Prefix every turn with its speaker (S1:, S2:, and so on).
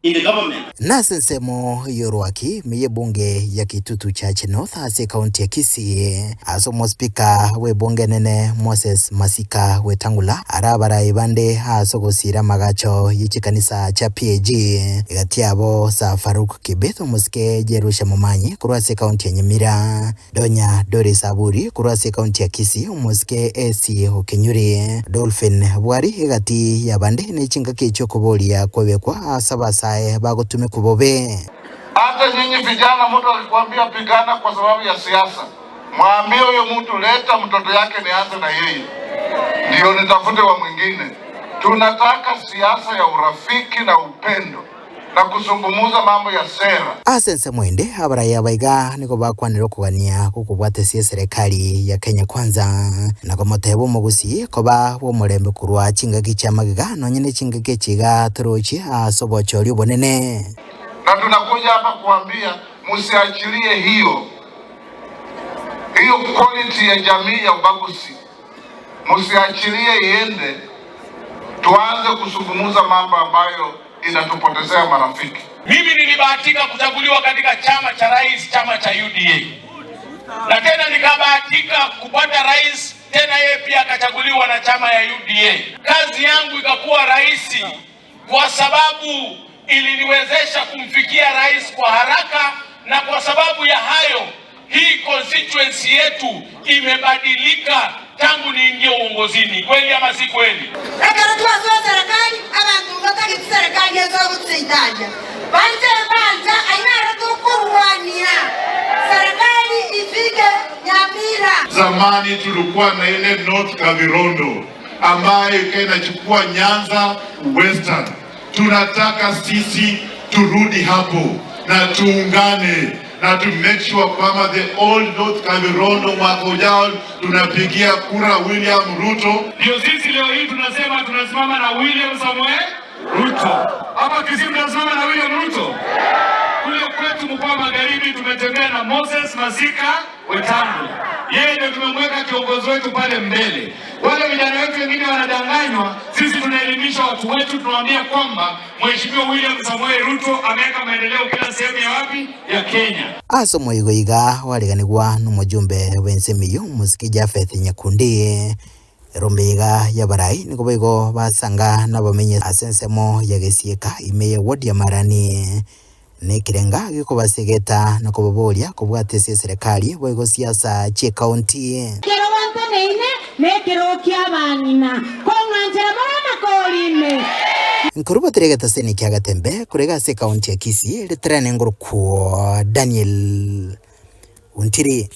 S1: In the government.
S2: Nase ensemo y'orwaki ime y'ebunge ya Kitutu Chache North ase ekaunti ya Kisii, ase omospeaker bw'ebunge enene Moses Masika Wetangula are abarai bande ase ogosiira amagacho ye chikanisa chia PAG egati yabo Sir Farouk Kibeth omosike Jerusha Momanyi korwa ase ekaunti ya Nyamira. Donya Doris Aburi korwa ase ekaunti ya Kisii, omosike AC Okenyuri, Dolphin Bwari egati y'abande ne chingaki chi'okoboria kwebekwa ase abasae bagotumekwa bobe.
S3: Hata nyinyi vijana, mtu akikwambia pigana kwa sababu ya siasa, mwambie huyo mtu leta mtoto yake nianze na yeye, ndio nitafute wa mwingine. Tunataka siasa ya urafiki na upendo na kuzungumuza mambo ya sera.
S2: Ase ensemo ende, abarai aba iga nigo bakwanire okogania gokobwatesia eserekari ya Kenya Kwanza na komoteba omogusii koba bw'omorembe korwa chingaki chia magega nonye ne chingaki echi iga torochie ase obochori obonene.
S3: Na tunakuja hapa kuambia msiachilie hiyo hiyo quality ya jamii ya ubaguzi, msiachilie iende, tuanze kuzungumza mambo ambayo inatupotezea marafiki.
S4: Mimi nilibahatika kuchaguliwa katika chama cha rais, chama cha UDA, na tena nikabahatika kupata rais tena, yeye pia akachaguliwa na chama ya UDA. Kazi yangu ikakuwa rahisi kwa sababu iliniwezesha kumfikia rais kwa haraka, na kwa sababu ya hayo hii constituency yetu imebadilika tangu niingie uongozini. Kweli ama si kweli?
S5: Ekero twasoa serikali abanto mbatagete serikali ense ogotusaitaria banche banja ainare tukurwania serikali ifike Nyamira.
S3: Zamani tulikuwa na ile North Kavirondo ambayo ikawa inachukua Nyanza Western. Tunataka sisi turudi hapo na tuungane na tu make sure kwamba the old North Kavirondo mwaka ujao tunapigia kura William Ruto.
S6: Ndio sisi leo hii tunasema tunasimama na William Samoei Ruto. Hapa Kisii tunasimama na William Ruto. Kule kwetu mkoa Magharibi tumetembea na Moses Masika Wetangula, yeye ndio tumemweka kiongozi wetu pale mbele. Wale vijana wetu wengine wanadanganywa, sisi tunaelimisha watu wetu, tunawaambia kwamba Mheshimiwa William Samoei Ruto ameweka maendeleo kila sehemu ya wapi ya Kenya.
S2: Ase omoigo iga wariganigwa nomojumbe bw'ensemo eyio omosike Japheth Nyakundi erombe iga y'abarai nigo boigo basanga nabamenyi ase ensemo ya gesieka ime ya ward ya Marani nekerenga gekobasegeta na kobaboria kobwata ase eserekari boigo siasa chie county.
S5: Kero wanteneine nekero kia abang'ina kong'anchera morana korime.
S2: Nkorubatire egetaseni kia Gatembe korega ase ekaunti ya Kisii ritarane ngorokwo Daniel Ontiri.